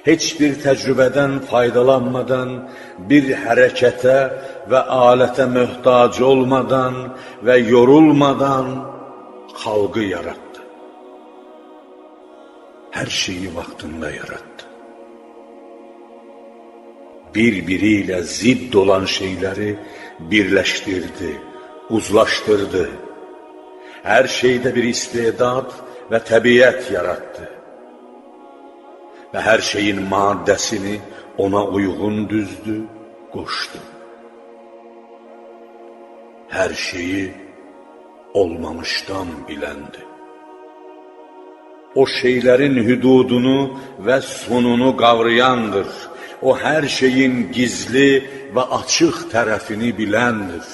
Heç bir təcrübədən faydalanmadan, bir hərəkətə və alətə möhtac olmadan və yorulmadan xalqı yaratdı. Hər şeyi vaxtında yaratdı. Bir-biri ilə zidd olan şeyləri birləşdirdi, uzlaşdırdı. Hər şeydə bir istedad və təbiət yaratdı. Və hər şeyin maddəsini ona uyğun düzdü, qoşdu. Hər şeyi olmamışdan biləndir. O şeylərin hüdudunu və sonunu qavrayandır. O hər şeyin gizli və açıq tərəfini biləndir.